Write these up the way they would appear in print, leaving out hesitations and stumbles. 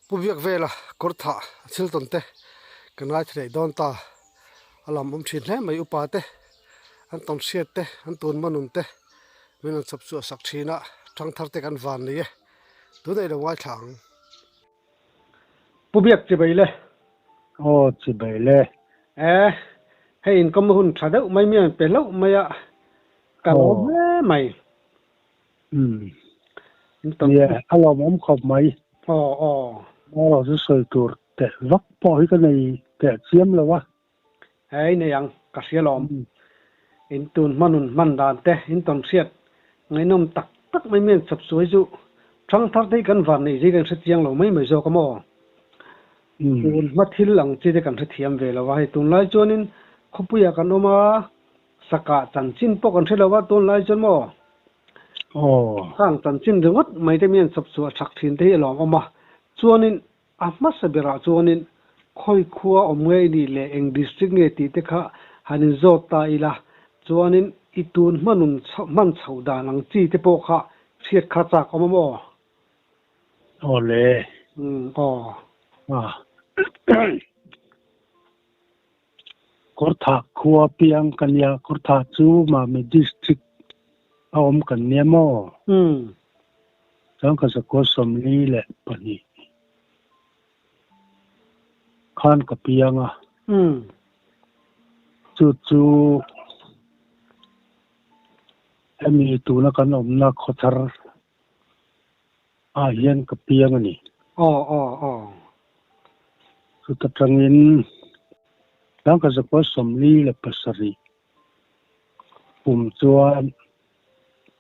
Pu biak vela kawr thah a thil tawn te kan ngaithla leh dawn ta. A lam awm thin hle mai upa te an tawn hriat te an tun manun te min rawn chawp chhuah sak thin a thangthar te kan van nei e tunah i lo ngaithla ang. Pu biak chibai le. Aw chibai le. E hei inkawm hun tha deuh mai mi an pe hlauh mai a ka lawm hle mai. Umm. Nia, a lawmawm khawp mai. Aw aw. Erawh chu sawi tur teh vak pawh hi ka nei teh chiam lo a. Hei nei ang, ka hria lawm. In tun hmanun hman dan te, in tawn hriat ngaihnawm tak tak mai mian chawp chuai chu thangthar te hi kan van neih zia kan hre chiang lo mai mai zawk a maw? Tun hma thil ang chi te kan hrethiam ve lo a, hei tunlai chuanin khawpuiah kan awm a, Saka chanchin pawh kan hre lo a, tunlai chuan maw? Aw. Khang chanchin ringawt mai te mian chawp chhuah chak thin te hi a lawm awm a, chuanin a hmasa berah chuanin khawi khua awm nge i nih leh eng district nge tih te kha han inzawt ta ila, chuanin i tun hmanun hman chhoh dan ang chi te pawh kha hriat kha chak awm a maw? Aw le. Umm aw. Ah. Kawrthah khua piang ka nia, Kawrthah chu Mami District a awm kan nia maw? Chuan ka zakua 42 khan ka piang a, chu chu hemi tuna kan awmna khawthar ah hian ka piang a ni. Aw aw aw. Chuta tangin Tlangka zakua 47 kum chuan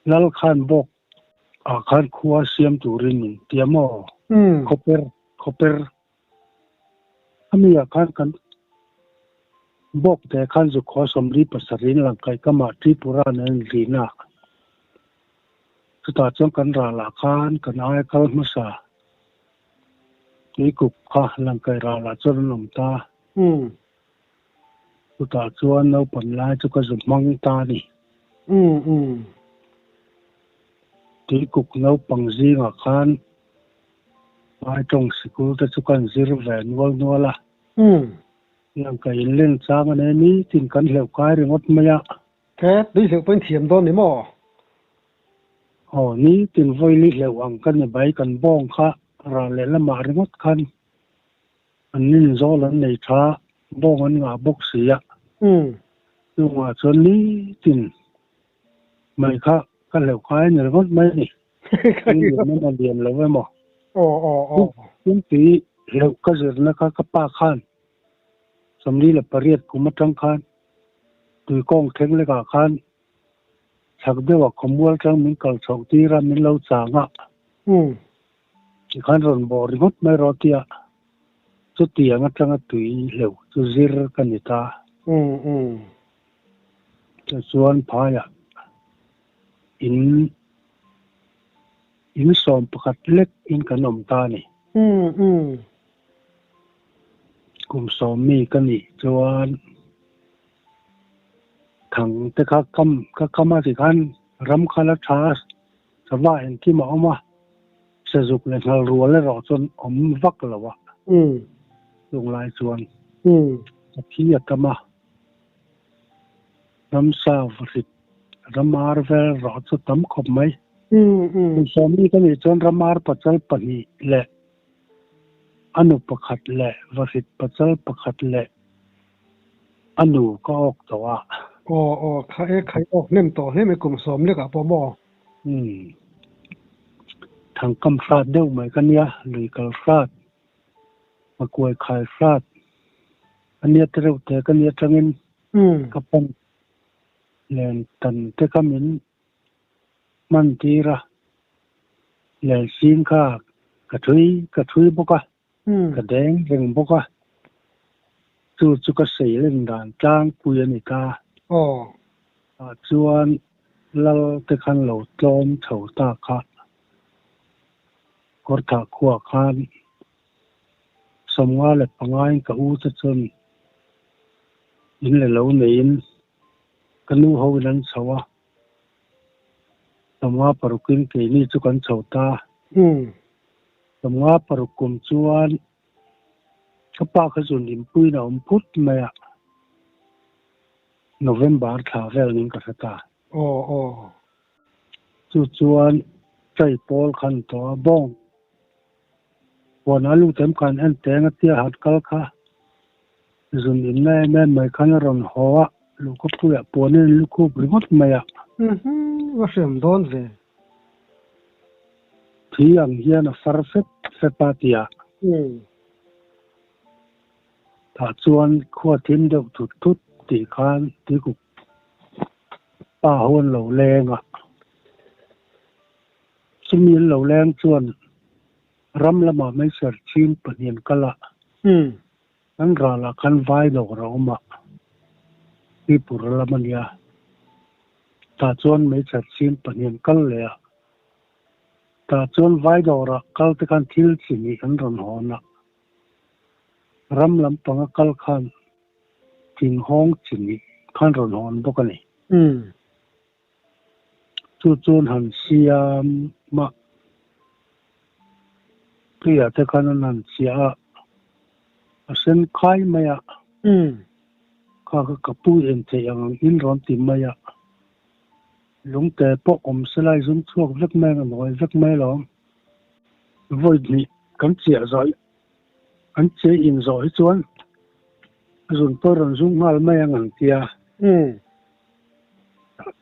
Lal khan bawk ah khan khua siam turin min ti a maw? Khawper khawper ami ah khan kan bawk te khan zukhua 47 in langkaih kamah Tripura nen an rin a. Chutah chuan kan ralah khan kan aia kal hmasa tuikuk kha langkaih ralah chuan an awm ta. Chutah chuan naupan lai chu ka zu hmang ta a ni. Tuikuk naupang zingah khan Paitawng sikul te chu kan zir ve nual nual a. Langkaih inlen chang a nei nitin kan hleuh kai ringawt mai a. He tui hleuh pawhin thiam dawn ni maw? Aw, nitin vawili hleuh ang ka ni bai kan bawng kha ral leh lamah ringawt khan an ninzawl an nei tha, bawng an ngah bawk si a. Chungah chuan nitin mai kha ka hleuh kai a ni ringawt mai a ni. Tui lian emaw lian lo emaw. Aw, aw, aw. Tin tui hleuh ka zirna kha ka pa khan 48 kum atang khan Tuikawng thleng lekah khan chhak deuhah khawmual tang min kal chhoh tir a, min lo chang a. Tikhan rawn bawh ringawt mai rawh tia chutiang atanga tui hleuh chu zir ka ni ta. Tichuan phaiah in in 11 lek in kan awm ta a ni. Kum 10 mi ka nih chuan thang te kha kam ka kam a tikhan ram kha la tha a, sava engkim a awm a, sazuk leh nghal rual erawh chuan awm vak lo a, chung lai chuan ka thi a tam a, ramsa vahrit ramar vel erawh chu tam khawp mai. Kum 10 mi ka nih chuan ramar pachal pahnih leh A nu pakhat leh vahrit pachal pakhat leh a nu ka awk tawh a. Aw aw, kha e khai awk hnem tawh hle mai kum 10 lekah pawh maw? Umm. Thangkam hrat deuh mai ka nia, lui kal hrat, makuai khai hrat a nia te reuh te ka nia tangin ka pan len tan te kha min hman tir a, lensing kha ka thui ka thui bawk a, ka deng reng bawk a, chu chu ka sei len dan tlangpui a ni ta. Ah chuan lal te khan lo tlawm chho ta kha, Kawrthah khuaah khan 55 in ka u te chuan in le lo neiin ka nu ho in an chho a. 56 in keini chu kan chho ta. 56 kum chuan ka pa kha zun inpuiin a awm phut mai a, November thla vel ning ka hre ta. Aw aw. Chu chuan chai pawl khan tawh a bawng. Huan a lut em khan en teng a tia han kal kha zun in na em em mai khan a rawn haw a, luhkapuiah puanin an lukhup ringawt mai a. Uhmm, va hriam dawn ve. Thi ang hian a far fep fep a tia. Umm. Tah chuan khua thim deuh thut thut tih khan tuikuk pa ho an lo leng a. Chumi an lo leng chuan ram lamah meichher chhing pahnih an kal a. Kan ralah khan vai dawr a awm a, Tripura lam a nia. Tah chuan meichher chhing pahnih an kal leh a. Tah chuan vai dawrah kal te khan thil chi hnih an rawn hawn a. Ram lampanga kal khan thinghawng chi hnih khan rawn hawn bawk a ni. Chu chuan han siam a, tuiah te khan an han chiah a, a sen khai mai a, kha kha ka pu en theih ang ang in rawn ti mai a, lungte pawh awm se lai zum chhuak vek mai ang a nawi vek mai alawm. Vawi hnih kan chiah zawh hi an che in zawh hi chuan a zun pawh rawn zum nghal mai ang an ti a.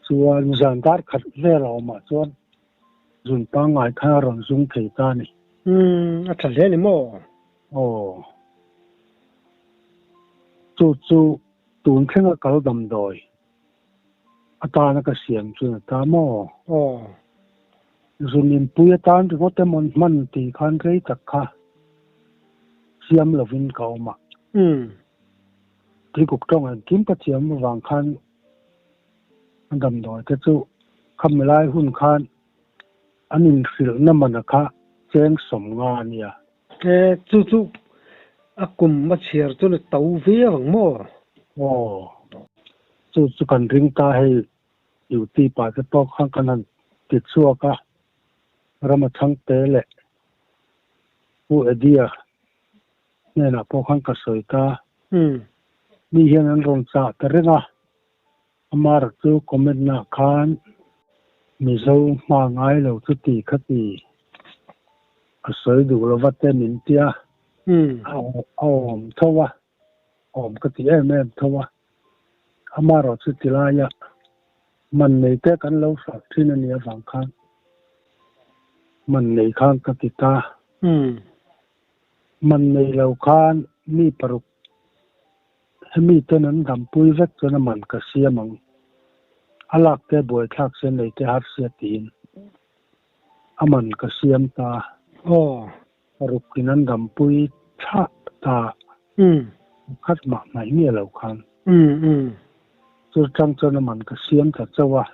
Chuan zan dar khat vel a awmah chuan zun pangngai khan a rawn zung thei ta a ni. Umm, a tha hle ni maw? Aw. Chu chu tun thlenga kal damdawi atana ka siam chu a ta maw? Aw. Zun inpui atan ringawt emaw hman tih khan rei tak kha siam lovin ka awm a. Umm. Tuikuk tawng engkim ka thiam avang khan a damdawi te chu khami lai hun khan an inhrilhna mana kha cheng 50 a nia. E, chu chu a kum a chhiar chu ni to viau ang maw? Aw, chu chu kan ring ta hei duty pa te pawh khan kan han ti chhuak a, Rama Chhangte leh Pu Eddie-a hnenah pawh khan ka sawi ta. Mi hian an rawn chah ta reng a, amar chu comment ah khan Mizo hma ngai lo chu ti kha ti a sawi duh lova te min tia, a awm tho a, awm ka ti em em tho a, amarawh chu ti laia man nei te kan lo hralh thin a nih avang khan man nei khan ka ti ta. Man nei lo khan mi paruk hemi ten an dampui vek chuan a man ka siam ang. A lak te buaithlak se nei te har sia tiin a man ka siam ta. Aw. Paruk in an dampui thlah ta. Khat mah hmaih miah lo khan. Chu tang chuan a man ka siam ta chauh a.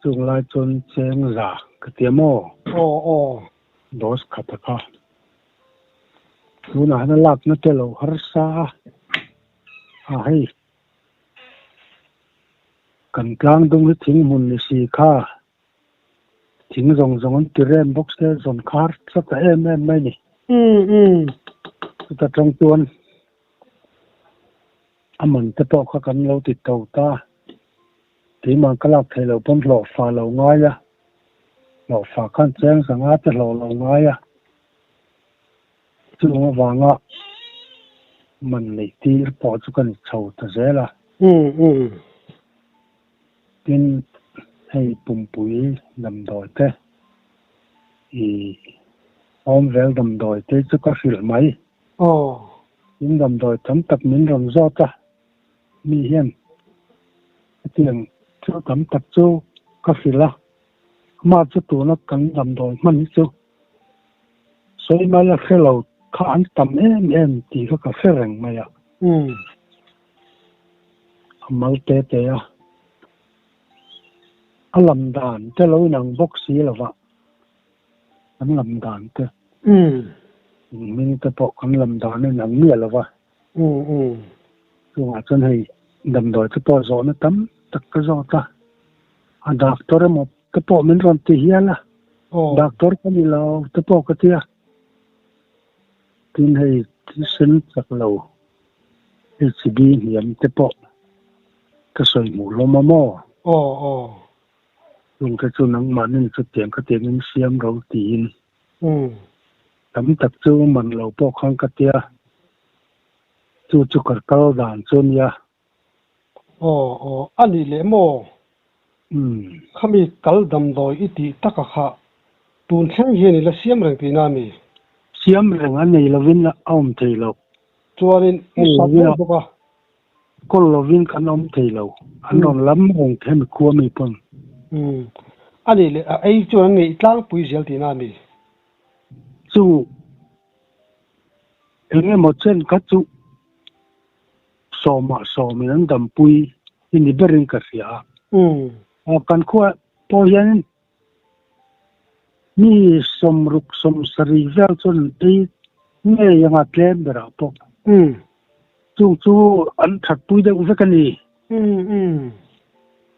Chung lai chuan cheng za ka ti a maw? Aw aw. Dose khat a kha. Tunah hian a lakna te lo harsa a, a hei kan tlang dung hi thing hmun ni si kha thing zawng zawng an ti rem bawk se zawn khar tlat ta em em mai ni. Umm umm. Chuta tang chuan a man te pawh kha kan lo ti to ta. Keimah ka lak theih loh pawn hlawhfa lo ngai a, hlawhfa khan cheng 500 te hlawh lo ngai a, chung avanga man neih tir pawh chu ka ni chho ta zel a. Tin, hei pumpui damdawi te, ih awm vel damdawi te chu ka hrilh mai. Tin, damdawi tam tak min rawn zawt a. Mi hian hetiang thil tam tak chu ka hrilh a, amah chu tuna kan damdawi hman hi chu sawi mai a hre lo kha an tam em em tih kha ka hre reng mai a. A mal te te a, a lam dan te lo inang bawk si lo va, an lam dan te, hming te pawh kan lam dan a inang miah lo va. Chungah chuan hei damdawi te pawh zawhna tam tak ka zawt a, a doctor emaw te pawh min rawn ti hial a. Doctor ka ni lo te pawh ka tia. Tin hei thisen chak lo HB hniam te pawh ka sawi hmuh hlawm a maw? Aw aw. Chung te chu nangmahnin chutiang ka tiangin siam ro tiin. Tam tak chu man lo pawh khan ka tia. Chu chu ka kal dan chu nia. Aw aw a nih leh maw? Khami kal damdawi i tih taka kha tun thleng hian i la siam reng tihna a mi? Siam reng a nei lovin a awm thei lo. Chuanin i hrat daih bawk a. Kawl lovin kan awm thei lo. An rawn lam reng hemi khua mi pawn. A nih leh a ei chuan an ngeih tlangpui zel tihna a mi? Chu eng emaw chen kha chu sawmah sawmin an dampui hi ni berin ka hria a. Kan khua pawh hianin mi sawmruk sawmsarih vel chuan an ei ngei anga tlem berah pawh. Chung chu an thatpui deuh vek a ni.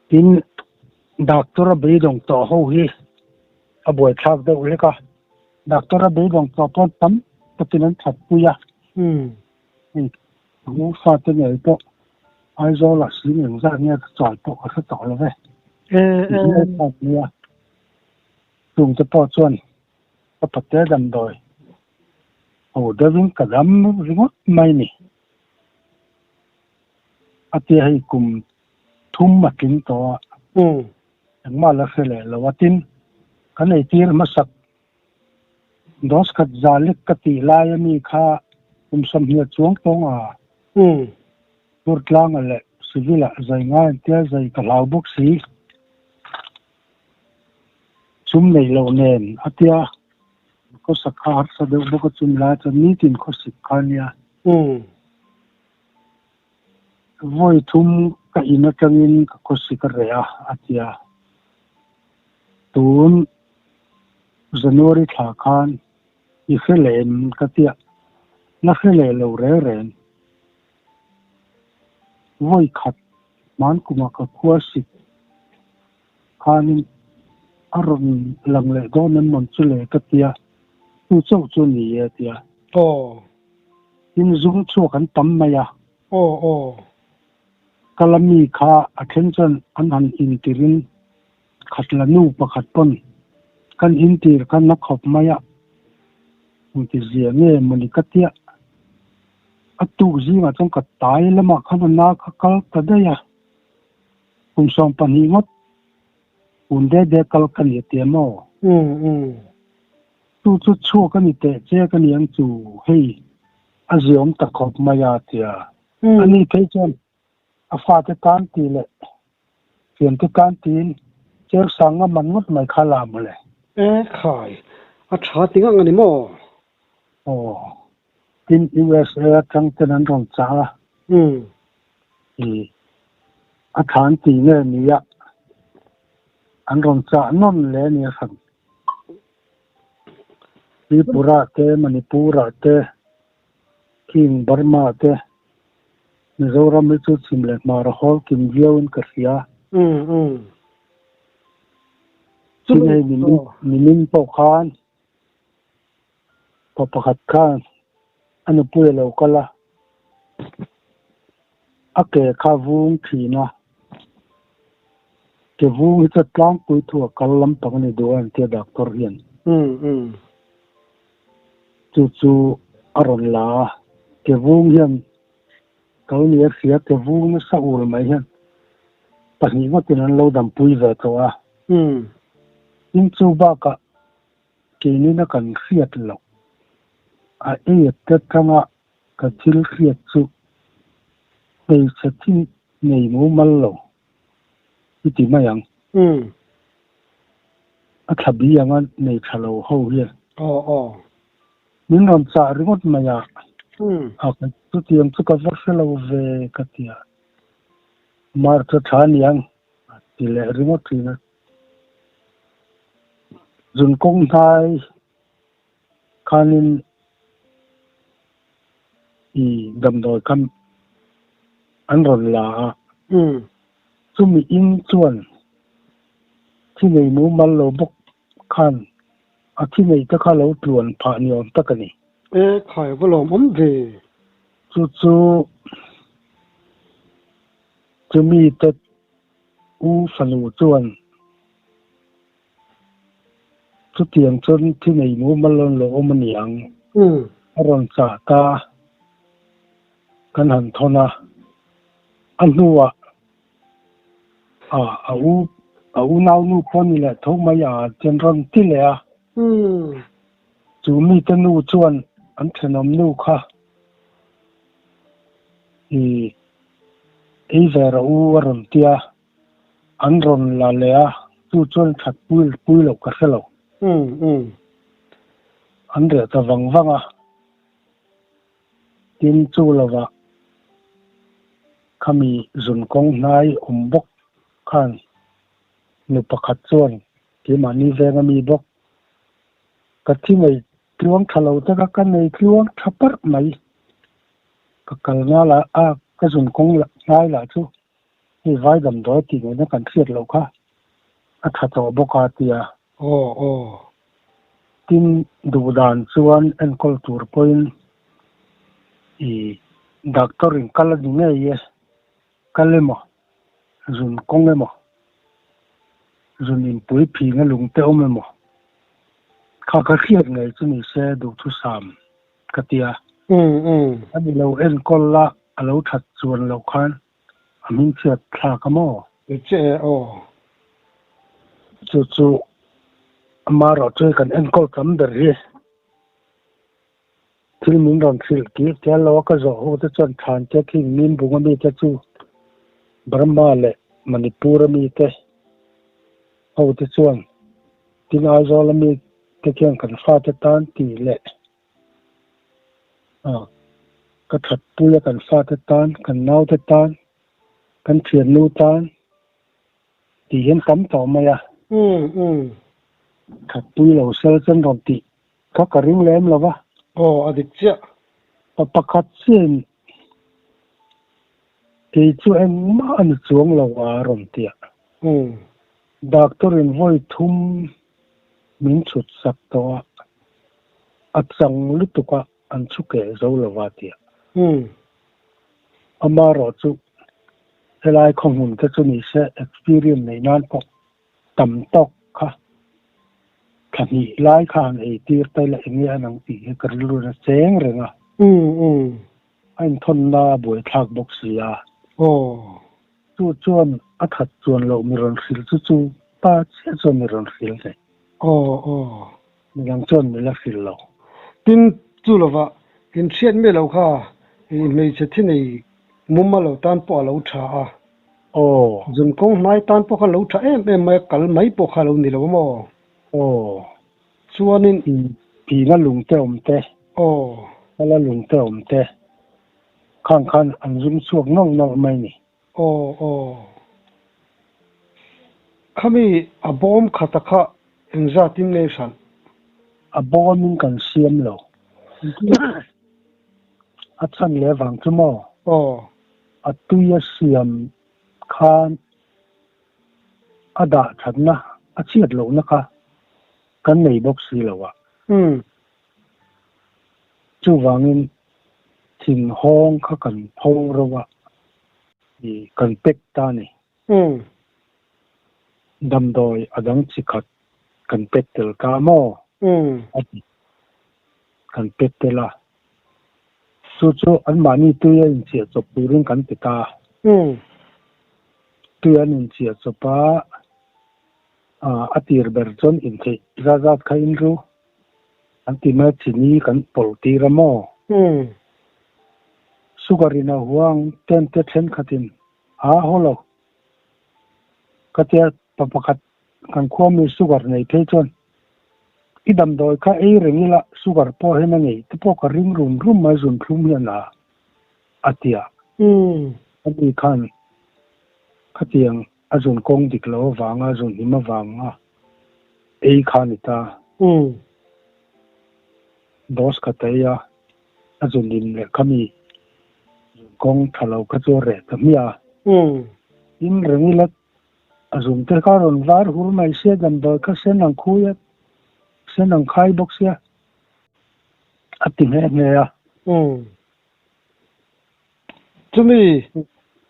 Tin, doctor a beidawng tawh ho hi a buaithlak deuh hlek a. Doctor a beidawng tawh pawh tam takin an thatpui a. Hei fate ngei pawh Aizawl ah sing engzat nge ka chawi pawh ka hre tawh lo ve. Nia chungte pawh chuan ka pate damdawi ho deuhin ka dam ringawt mai ni. A tia hei kum thum a tling tawh a, engmah la hre leh lo a tin kan eitir hmasak Dose khat za lek ka tih lai a mi kha kum 20 chuang tawng a. Durtlanga leh civil ah zai ngai an tia zai ka hlau bawk si. Sum neih loh nen a tia khawsak kha harsa deuh bawk a chum lai chuan nitin khawsik kha a nia. Vawi thum ka in atangin ka khawsik a reh a, a ti a. Tun January thla khan i hre leh em ka tia, la hre leh lo reng reng. Vawi khat hman kumah ka khua sik khanin a rawn lang leh dawn em mawn chu le ka tia, chu chauh chu ni e a ti a. Aw. Tin zum chhuak an tam mai a. Aw aw. Kala mi kha a then chuan an han intirin khat la nu pakhat pawn kan intir kha na khawp mai a. Engti zia nge mawni ka tia. A tuk zingah chuan ka tai lamah khan a na kha kal ta daih a. Kum 12 ngawt un de de kal ka ni a tia maw? Chu chu chhuak a ni teh che ka ni ang chu hei a ziawm ta khawp mai a tia. Ani phei chuan a fate tan tih leh thiante tan tiin cher sang a man ngawt mai kha la mawle. E khai, a tha ti ngang a ni maw? Aw, tin USA atang ten an rawn chah a. I a thlan ti nge nia an rawn chah nawn le a ni a hran. Tripura te, Manipur ah te, King Burma te, Mizoram hi chu chhim leh hmar a hawl kim viau in ka hria. Tin hei nimin pawh khan pa pakhat khan a nupui a lo kal a, a ke kha vung thin a, ke vung hi chu tlangpui thu a kal lampang a ni duh a entir doctor hian. Chu chu a rawn la a, ke vung hian kal ni a hria, ke vung nasa ul mai hian pahnih ngawtin an lo dampui ve tawh a. Tin chu bakah Keinin a kan hriat loh a ei te atanga ka thil hriat chu hmeichhe thi nei mumal lo i ti mai ang. A thla bi anga nei tha lo ho hian. Min rawn chah ringawt mai a, a chutiang chu ka va hre lo ve ka ti a, March a tha aniang a ti leh ringawt thin a. Zun kawng hnai khanin i damdawi kha an rawn la a, chumi in chuan thi nei mumal lo bawk khan. A thi nei te kha lo tluan phah ni awm tak a ni. E khai va lawm awm ve. Chu chu chumi te u fanu chuan chutiang chuan thi nei mumal an lo awm a ni ang. A rawn chah ta kan han thawn a, a hnuah A a u a unau nu pawh ni leh tho mai a chuan rawn ti leh a. Chu mite nu chuan an thenawm nu kha i ei ve rawh u a rawn ti a, an rawn la leh a, chu chuan that pui pui loh ka hre lo. An reh ta vang vang a. Tin chu lovah khami zun kawng hnai awm bawk khan nu pakhat chuan keimahni venga mi bawk ka thi nei tluang tha lo taka ka nei tluang tha parh mai ka kal ngal a a ka zun kawng hnai lah chu hei vai damdawi tih ngaihna kan hriat loh kha a tha tawh bawk a tia. Aw aw. Tin, duh dan chuan enkawl tur pawhin i doctor in kal a ni ngei e, kal emaw, zun kawng emaw, zun inpui phina lung te awm emaw, kha ka hriat ngei chu ni se duhthusam ka ti a. A ni lo enkawl la a lo that chuan loh khan a hmingchhiat thlak a maw? Che e aw. Chu chu amaherawh chu kan enkawl tam ber hi thil min rawn hrilh kir tel lo a ka zawh ho te chuan thlan te khi Mimbung ami te chu Burma leh Manipur ami te ho te chuan tin Aizawl ami te khian kan fate tan tih leh Ka thatpui a kan fate tan, kan naute tan, kan thiannu tan tih hian tam tawh mai a. Thatpui lo sel chuan rawn tih kha ka ring lem lo va. Aw, a dik chiah. Pa pakhat chiahin kei chu engmah a ni chuang lo a rawn ti a. Doctor in vawi thum min chhut sak tawh a, a chang lutuk a an chhu keh zo lo va tia. Amaherawh chu helai khawhmun te chu ni se experience neih nan pawh tam tawk kha thla hnih lai kha han ei tir ta ila eng nge an ang tih hi ka rilru in a cheng reng a. A inthawnna a buaithlak bawk si a. Chu chuan a that chuan loh mi rawn hrilh chu chu pa chiah chuan mi rawn hrilh thei. Aw aw. Midang chuan mi la hrilh lo. Tin, chu lovah in hriat miah lo kha i hmeichhe thi nei muma lo tan pawh a lo tha a. Aw. Zun kawng hnai tan pawh kha lo tha em em mai a, kal mai pawh kha lo ni lo maw? Aw. Chuanin. Pina lung te awm te. Aw. Kala lung te awm te. Khang khan an zum chhuak nawlh nawlh mai ni. Aw aw. Khami a bawm khata kha engzatin nge hralh? A bawmin kan siam lo. A chhan leh vang chu maw? Aw. A tui a siam khan a dah thatna, a chhiat lohna kha kan nei bawk si lo a. Chuvangin thing hawng kha kan pho ro a, i kan pek ta a ni. Damdawi a dang chi khat kan pek tel ta maw? A ti. Kan pek tel a. Chu chu anmahni tui a inchiah chawp turin kan ti ta. Tui an inchiah chawp a, a tir ber chuan intheih zat zat kha in ru. An ti mai chini kan pawlh tir a maw? Sugar in a huang ten te thenkhatin a haw lo. Ka tia pa pakhat kan khua mi sugar nei phei chuan i damdawi kha ei reng ila sugar pawh hian a ngei te pawh ka ring rum rum mai zun thlum hian a a tia. Ani khan khatiang a zun kawng dik lo avanga zun him avanga ei kha a ni ta. Dose kha ta ei a, a zun in leh khami zun kawng tha lo kha chu a reh ta hmiah a. Tin reng ila a zun te kha a rawn var hur mai sia damdawi kha sen ang khui a. sen ang khai bawk sia a ti nghe nghe a. Umm. Chumi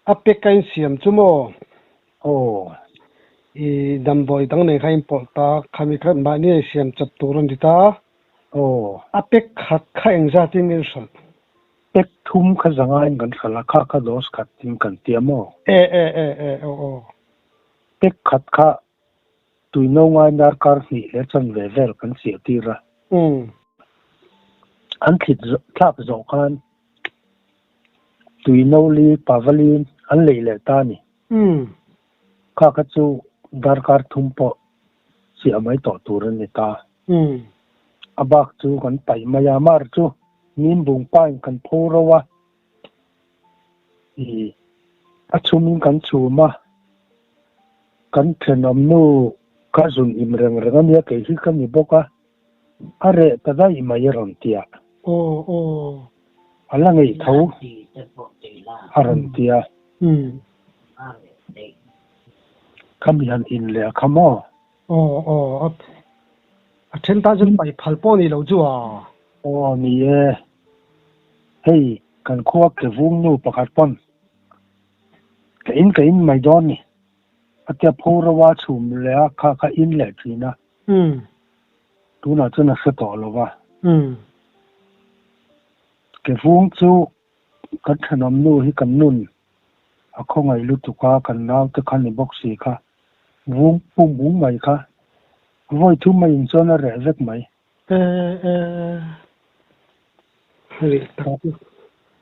a pek a insiam chu maw? Aw. I damdawi dang nen kha a inpawlh ta, khami kha mahni a insiam chawp tur a ni ta. Aw. A pek khat kha engzatin nge in hralh? Pek thum kha zangaiin kan hralh a, kha kha dose khat in kan tia maw? E e e e aw aw. Pek khat kha tui no ngai darkar hnih leh chanve vel kan chiah tir a. Umm. An thlit thlak zawh khan tui no li pavalin an lei leh ta a ni. Umm. Kha kha chu darkar thum pawh chiah mai tawh tur a ni ta. Umm. A bak chu kan paih mai a, mar chu nimbung pain kan pho ro a, i a chhumin kan chhum a, kan thenawm nu ka zun im reng reng a nia kei hi ka ni bawk a, a reh ta daih mai a rawn ti a. Aw aw. A la ngei tho a rawn ti a. Umm. Khami han in leh a kha maw? Aw aw a then tan chuan pai phal pawh ni lo chu a. Aw ni e, hei kan khua ke vung nu pakhat pawn ka in ka in mai dawn ni a tia pho ro a chhum leh a kha kha in leh thin a. Tunah chuan a hre tawh lo va. Ke vung chu kan thenawm nu hi kan nun a khawngaih lutuk a, kan naute kha ni bawk si kha vung pum ung mai kha vawi thum a in chuan a reh vek mai.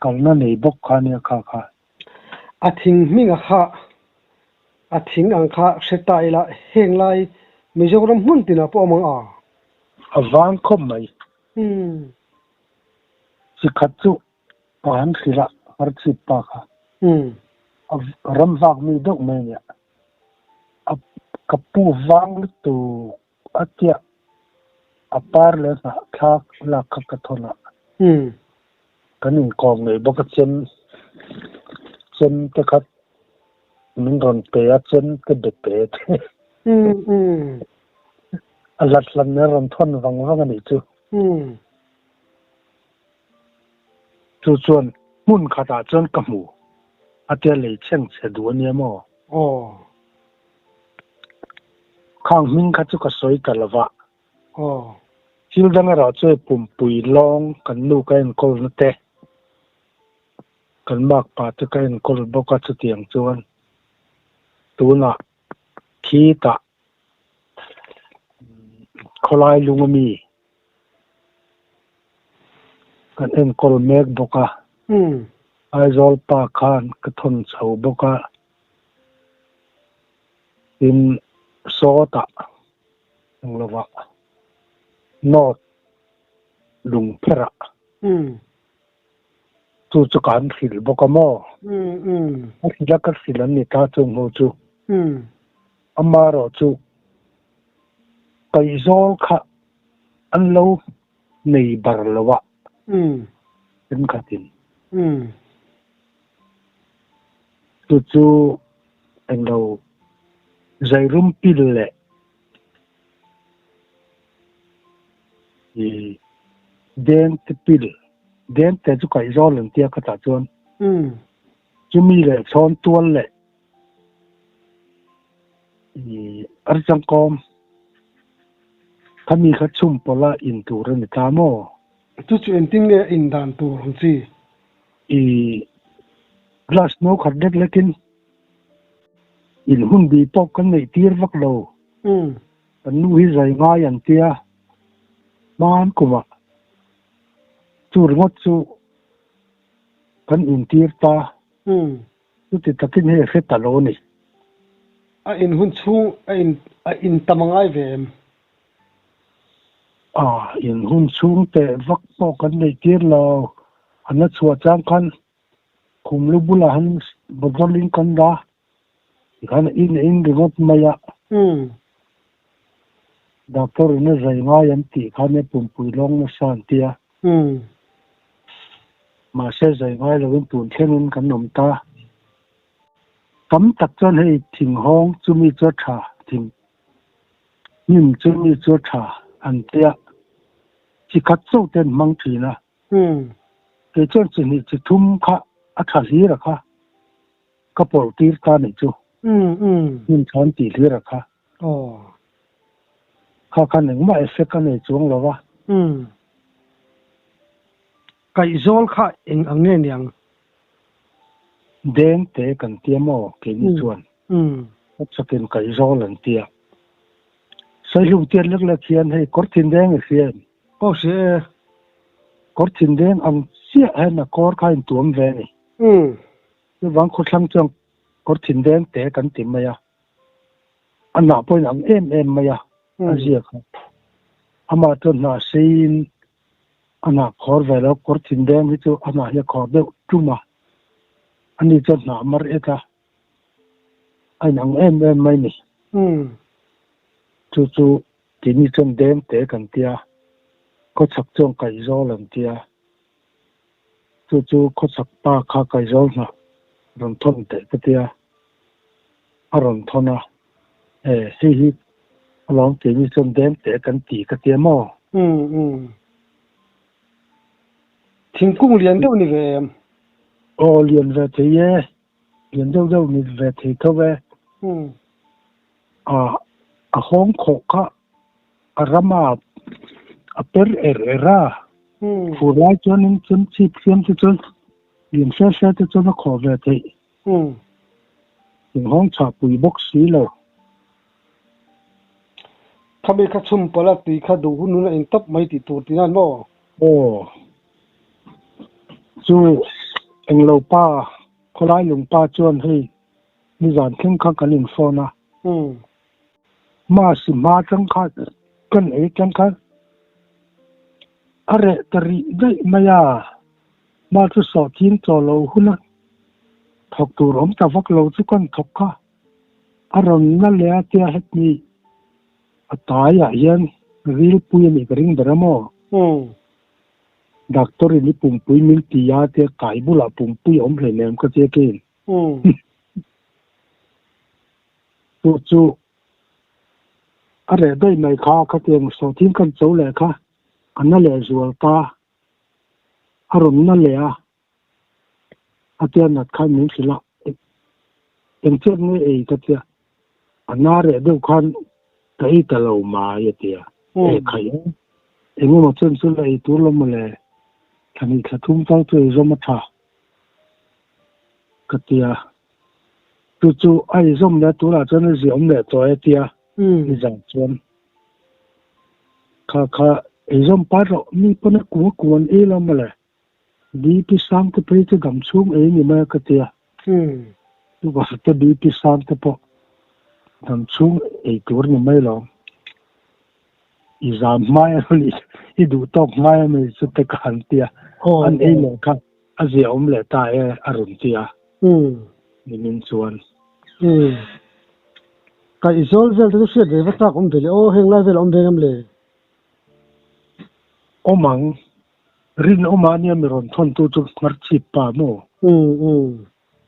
Kalna nei bawk kha nia kha kha. A thing hming a kha a thing ang kha hre ta ila heng lai Mizoram hmun tinah pawh a awm ang a. A vang khawp mai. Chi khat chu Ka han hrilh a, Harchip pa kha a ram vak mi deuh mai nia. A ka pu vang lutuk a tia a par leh hnah thlak lak kha ka thawn a. Kan inkawm ngei bawk a chem chem te kha min rawn pe a chem te be pe te. A hlat hlan a rawn thawn vang vang a nih chu. Chu chuan hmun khatah chuan ka hmu a tia lei chheng chhe duh a nia maw? Aw. Khang hming kha chu ka sawi ta lo va. Aw. Thil dang erawh chu hei pumpui lawng kan nu ka enkawl na te, kan makpa te ka enkawl bawk a chutiang chuan tunah khitah khawlai lung a mi Kan enkawl mek bawk a. Aizawl pa khan ka thawn chho bawk a. Tin, sawtah eng lovah North Lungpherah chu chu ka han hrilh bawk a maw? A hrilh a ka hrilh an ni ta chung ho chu. Amaherawhchu Kaihzawl kha an lo nei bar lo a thenkhatin. Chu chu englo zairum pil leh i deng te pil, deng te chu kaihzawl an tia khatah chuan chumi leh chhawn tual leh I archangkawm khami kha chhum pawlh a in tur a ni ta maw? Chu chu engtin nge a in dan tur ang chi? I glass no khat lek lekin in hun bi pawh kan neih tir vak lo. Kan nu hi zai ngai an tia hman kumah chu ringawt chu kan intir ta. Chuti takin hei a hre ta lo a ni. A in hun chhung a in a in tam a ngai ve em? A in hun chhung teh vak pawh kan neih tir lo. An la chhuah chang khan khum lu bulah han bottle in kan dah tikhan a in a in ringawt mai a. Doctor in a zai ngai an tih khan e pumpui lawng nasa an ti a. Mahse zai ngai lovin tun thlengin kan awm ta. Tam tak chuan hei thinghawng chumi chu a tha, thing hnim chumi chu a tha An tia chi khat chauh te an hmang thin a. Kei chuan chi hnih chi thum kha a tha hlir a kha ka pawlh tir ta nih chu. Hmun tha an tih hlir a kha. Kha khan engmah effect a nei chuang lo va. Kaihzawl kha eng ang nge niang? Deng te kan tia maw keini chuan kawtsakin kaihzawl an tia. Saihlum tiat lek lek hian hei kawr thin deng i hria em? Aw hria e. Kawr thin deng ang chiah hian a kawr kha a intuam ve a ni. Chuvang khawthlang chuan kawr thin deng te kan ti mai a. A hnah pawhin ang em em mai a, a ziak a. Amah chuan hnah seiin A hnah khawr ve lo, kawr thin deng hi chu a hnah hi a khawr deuh tum a, ani chuan hnah mar et a, a inang em em mai ni. Chu chu keini chuan deng te kan tia, khawchhak chuan kaihzawl an tia, chu chu khawchhak pa kha kaihzawl hnah rawn thawn teh ka tia, a rawn thawn a, e hei hi alawm keini chuan deng teh kan ti ka tia maw? Umm. Thingkung lian deuh ni ve em? Aw lian ve thei e, lian deuh deuh ni ve thei tho e. Umm. A a hawng khawh kha a ram a a per er er a, fur lai chuanin chuan chhip hriam te chuan lian hre hre te chuan a khawh ve theih. Inhawng chhah pui bawk si lo. Khami kha chhum pawlh a tui kha duh hun hun a in tawp mai tih tur tih nan maw? Aw. Chu englo pa, khawlai lung pa chuan hei nizan thleng kha kan in phone a. Mahse hma tang kha kan ei tang kha a reh ta rih daih mai a. Mah chu sawhching chaw lo hun a thawk tur awm ta vak lo chu kan thawk kha a rawn na leh a tia hetni a taiah hian rilpui a nih ka ring ber a maw? Doctor in i pumpui min ti a tia kai bulah pumpui a awm hleinem ka tia keiin. Chu chu a reh daih mai kha khatiang sawhching kan cho leh kha a na leh zual ta. A rawn na leh a, a tia nat khan min hrilh a, eng chiat nge ei ka tia, a na reh deuh khan ka ei ta lo mai a tia, e khaih e, engemaw chen chu la ei tur lo mawle, thla hnih thla thum tal chu ei zawm a tha ka tia, chu chu a ei zawm leh tunah chuan a ziah awm leh tawh e a tia, nizan chuan. Kha kha eizawm pat rawh, mi pawn a kum a kum an ei lo mawle. BP sang te phei chu dam chhung ei ni mai a ka ti a. Chuvang te BP sang te pawh dam chhung ei tur ni mai lo. I zam hmai a ni, i duh tawk hmai a ni chu te ka han ti a. An ei leh kha a ziaawm leh ta e a rawn ti a. Nimin chuan. Umm. Kaihzawl vel te chu hriat ve va chak awm ve le aw, heng lai vel a awm ve ngam le? Awm ang. Rinawma ania mi rawn thawn tu chu hmarchhip pa maw? Umm umm.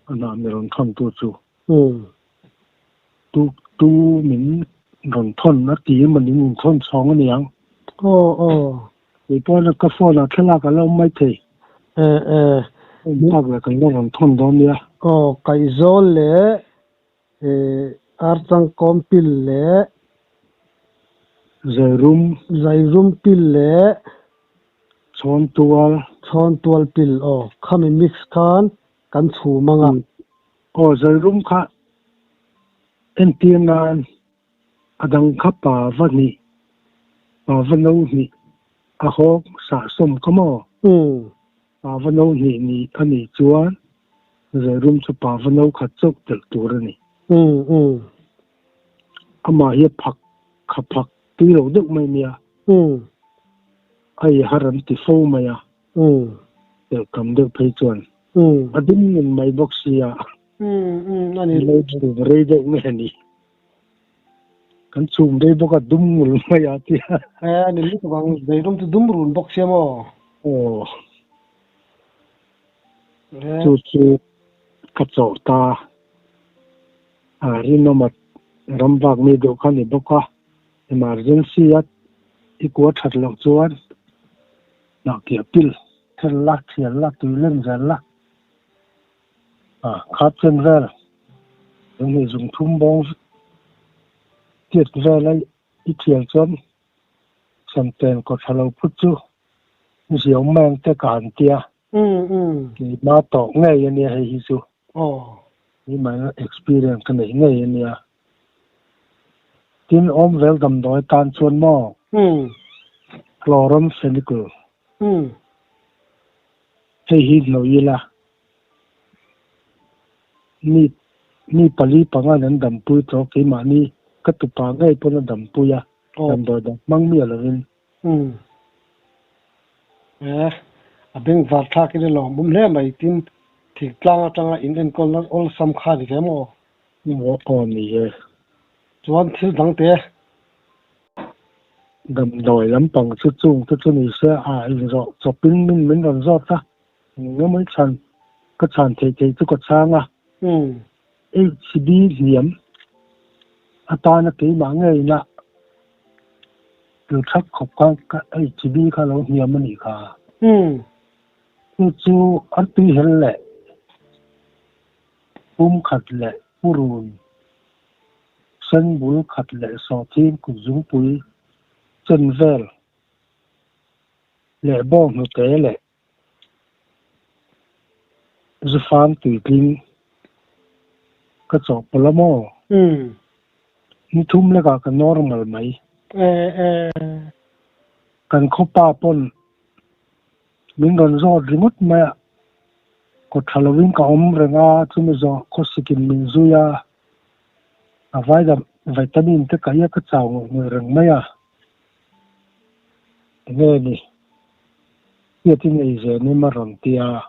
A hnah mi rawn thawn tu chu. Umm. Tu tu min rawn thawn a ti emaw ni min thawn chhawng a niang. Aw aw. Kei pawh ka phone ah thlalak a lo awm mai thei. E e. Awm tak leh kan la rawn thawn dawn nia. Aw Kaihzawl leh e Archangkawm pil leh. Zairum. Zairum pil leh. Chhawntual. Chhawntual pil aw khami mix khan kan chhum ang a. Aw Zairum kha entir nan A dang kha pa va hnih, pa va no hnih a hawk sahsawm kha maw? Pa va no hnih ni a nih chuan Zairum chu pa va no khat chauh telh tur a ni. Amah hi a phak kha phak tui lo deuh mai nia. A i har an ti fo mai a, telh tam deuh phei chuan a ding ngun mai bawk sia. Lo chhum rei deuh nge ni? Kan chhum rei bawk a dum ngul mai a tia. E a ni lutuk ang, Zeirum chu dum run bawk sia maw? Aw. Chu chu ka chawh ta. A rinawm a ram vak mi deuh kha ni bawk a, emergency a I kua that loh chuan hnahkiah pil thel la, thial la, tui len zel la, a khat chen vel lung zung thum bawng tiat vel a i thial chuan Samten kaw tha lo phut chu ziau meng te ka han tia. Keimah tawh ngei a nia hei hi chu. Keimah experience ka neih ngei a nia. Tin, awm vel damdawi tan chuan maw? Chloramphenicol. Hei hi hnawih ila. Mi mi pali pangan an dampui tawh keimahni ka tupa ngei pawn a dampui a, damdawi dang hmang miah lovin. Umm. Eh, a bengvar thlak in a lawmawm hle mai tin thingtlang atanga in enkawlna awlsam kha a ni ve maw? Maw aw ni e. Chuan thil dang te. Damdawi lampang chu chung te chu ni se a inzawh chawpin min min rawn zawt a, eng emaw chhan ka chhan theih theih chu ka chhang a. HB hniam atana keimah ngeina thil that khawp khan ka HB kha lo hniam a nih kha. Chu chu an tui hel leh pum khat leh purun sen bul khat leh sawhthing kut zungpui chen vel leh bawng hnute leh Zufang tuitling ka chawhpawlh a maw? Ni thum lekah ka normal mai. Kan khawpa pawn min rawn zawt ringawt mai a, kawt tha lovin ka awm reng a, chumi zawh khawsikin min zui a, a vitamin te kaih a ka chau ngawih ngawih reng mai a. Enge ni? Hriatin ei zel ni ma rawn ti a.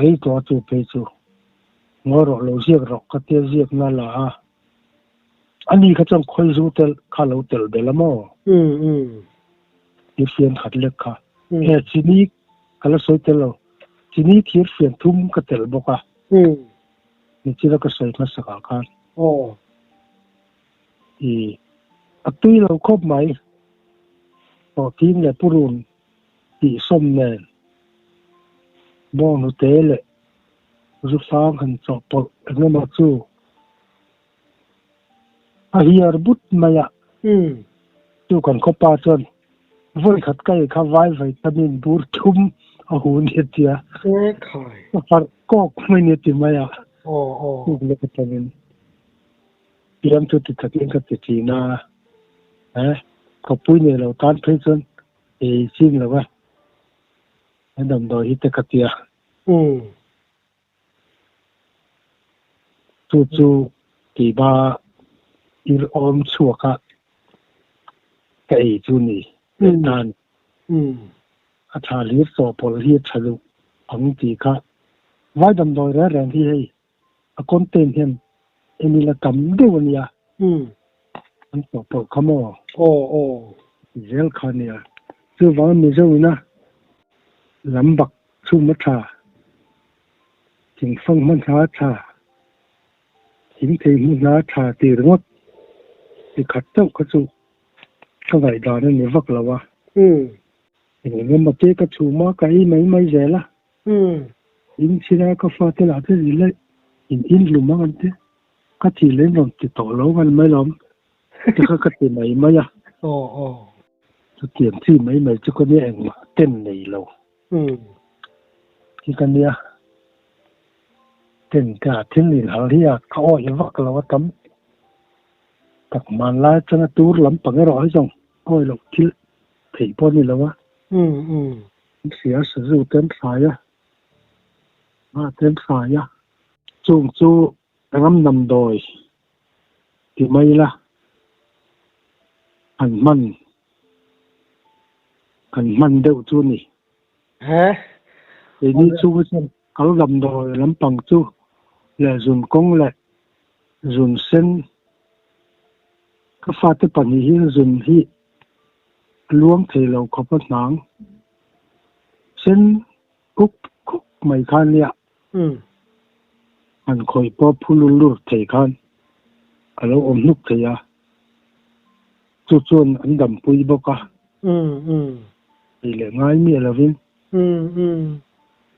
Rei tawh a chu phei chu. Ngawi rawh lo ziak rawh ka tia ziak na la a. Ani kha chuan khawi zu tel kha lo tel belh a maw? Thir fian khat lek kha. He chini ka la sawi tel lo. Chini thir fian thum ka telh bawk a. Nichina ka sawi hmasak ah khan. I a tui lo khawp mai. Hlawhtling leh purun tih sawm nen bawnghnute leh zufang han chawhpawlh eng emaw chu a hiar but mai a. Chu kan khawpa chuan vawi khat ka ei kha vai vitamin bur thum a hu nia tia ka harh kawk mai nia ti mai a. Chuk lek atangin. Piang chu ti takin ka ti thin a, eh, khawpui nei lo tan phei chuan ei chin lo a, he damdawi hi te ka ti a. Chu chu tihba ir awm chhuak a ka ei chu ni leh tan. A tha hlir chawhpawlh hi a tha duh ang tih kha vai damdawi reng reng hi hei a content hian en ila tam deuh a nia. An tawh pawh kha maw? Aw aw. Zel kha a nia. Chuvang Mizo ina lam bak chhum a tha, thingfang hman hna a tha, thing thei hmu hna a tha tih ringawt ti khat chauh kha chu ka ngaihdan a ni vak lo a. Eng emaw te ka chhum a, ka ei mai mai zel a. In chhira ka fate lah te ri leh in in hlum ang an ti. Ka thih leh in rawn ti tawh lo ngan mai lawm. Ti kha ka ti mai mai a. Chutiang chi mai mai chu ka nia engmah ten nei lo. Hi ka nia ten te ah thil in hal hi a ka awih vak lo a tam. Tak hmanlai atanga tur lampang erawh hi zawng awih loh thil theih pawh a ni lo a. Hria sazu te an thlai a, ngha te an thlai a. Chung chu ram damdawi ti mai ila an hman an hman deuh chu a ni. Keini chhunga chuan kal damdawi lampang chu leh zun kawng leh zun sen ka fate pahnih hi zun hi a luang thei lo khawp a hnang sen kuk kuk mai kha nia han khawih pawh phu lur lur thei khan a lo awm hnuk thei a. Chu chuan an dampui bawk a. Ei leh ngai miah lovin.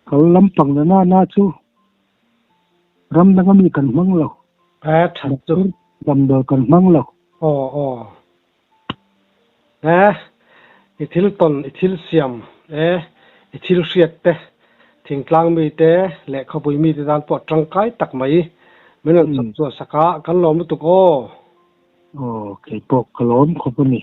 Kal lampang na na na chu ram danga mi kan hmang lo. Damdawi kan hmang lo. Aw aw. E, i thil tawn, i thil siam e, i thil hriat te, thingtlang mite leh khawpui mite tan pawh tangkai tak mai min rawn chawp chhuah sak a, kan lawm lutuk aw. Aw, kei pawh ka lawm khawp a ni.